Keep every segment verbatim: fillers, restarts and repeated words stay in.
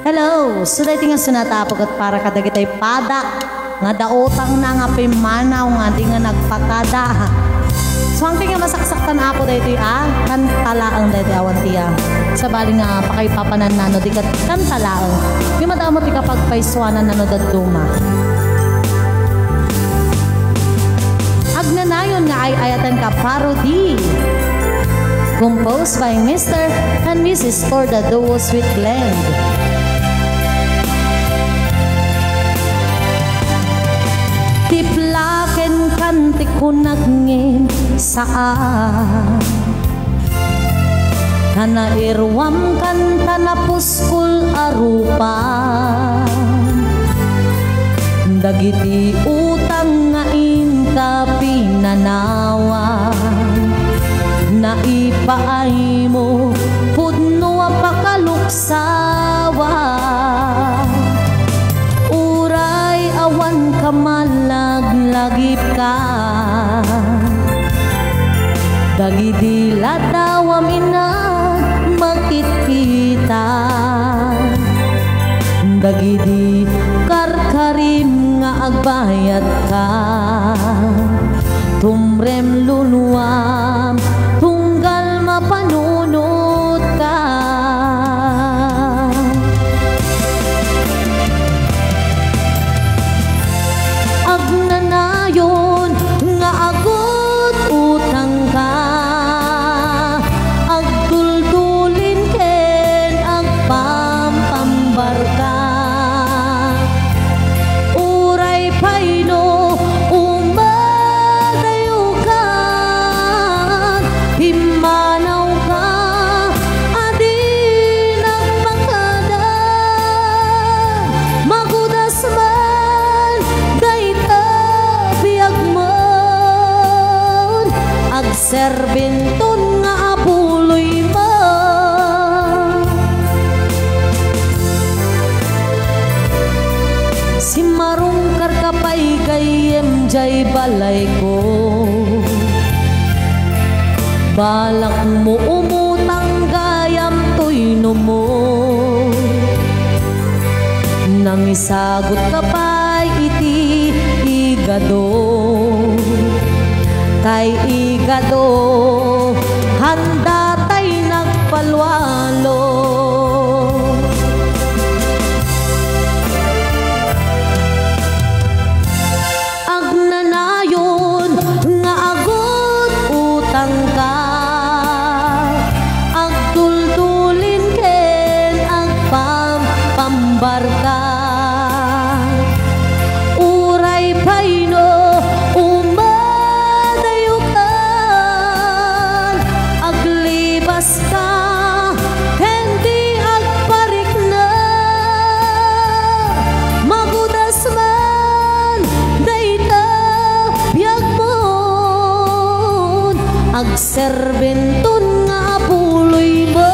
Hello! So, daytoy nga sonata, Apo, ket para kadagitay pada nga dautangna nga pimmanaw nga di nga nagpakada. So, haanko nga masaksaktan, Apo, daytoy a kanta laeng daytoy awan ti a sabali nga pakaipapananna no di ket kanta laeng. Ngem adda met ti kapagpaysuananna no dadduma. Agnanayon nga ay-ayatenka, parody. Composed by Mister and Missus Corda Duo Sweetland. Tiplaken kan ti kunak ngem saan. Ta nairuam kan ta napuskol a rupa. Dagiti utang nga inka pinanawan, naipaaymo pudno a pakaluksawan. Uray awan ka malaglagipka, dagidi ladawam innak makitkita. Dagidi karkarim nga agbayadka, tumrem lunuam tunggal mapanunotka. Agnanayon nga agut-utangka, agtuldulin ken agpampambarka. Uray pay no umadayukan, pimmanawka a di nagpakada. Magudas man dayta biagmon, agserbinton nga apuloymo. Simmarungkarka pay gayyem jay balayko. Balakmo umutang gayam toy no mo. Nangisagutka pay iti igado. Tay igado, handa tay nagpalualo. Agnanayon nga agut-utangka, agtuldulin ken agpampambarka. Uray pay no umadayukan, aglibaska ken di agparikna. Magudas man dayta biagmon, agserbinton nga apuloymo.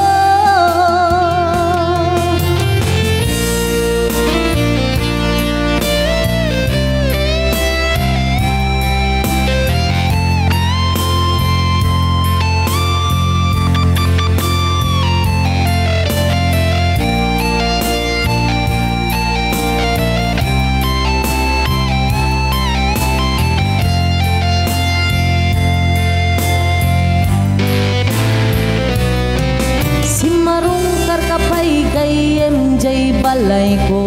Simmarungkarka pay gayyem jay balayko.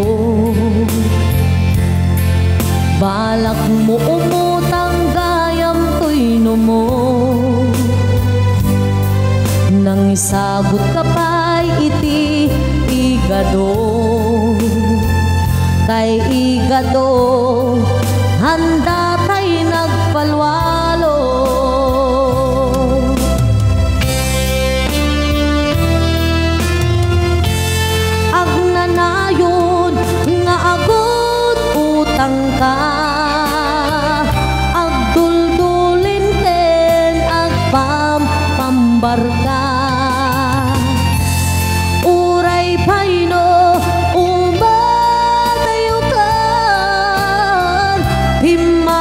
Balakmo umutang gayam toy no mo. Nangisagutka pay iti igado. Tay igado, handa tay nagpalualo. Agnanayon nga agut-utangka, agduldulin ken agpampambarka. Uray pay no umadayukan, pimma-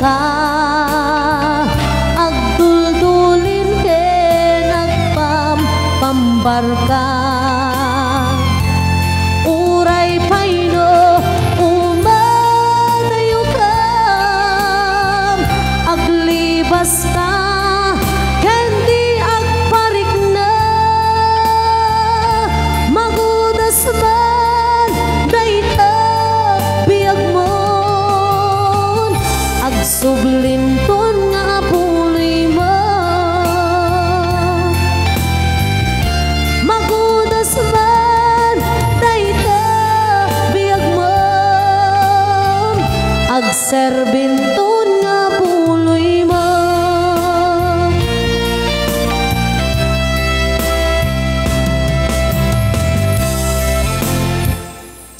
Ka, agduldulin ken agpampambarka. Uray pay no umadayokam, aglibaska ken di agparikna. Magudas man dayta biagmon, agsublinton nga apuloymo. Magudas man dayta biagmon, agserbinton nga apuloymo.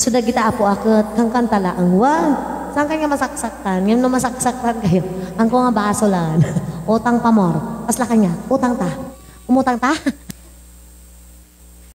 So, dagita apo a ket kankanta laeng. Wa, saan ka nga masaksaktan? Ngem no masaksaktan kayo, angko nga basolan. Utang pa more. Kasla kanya, utang ta. Umutang ta?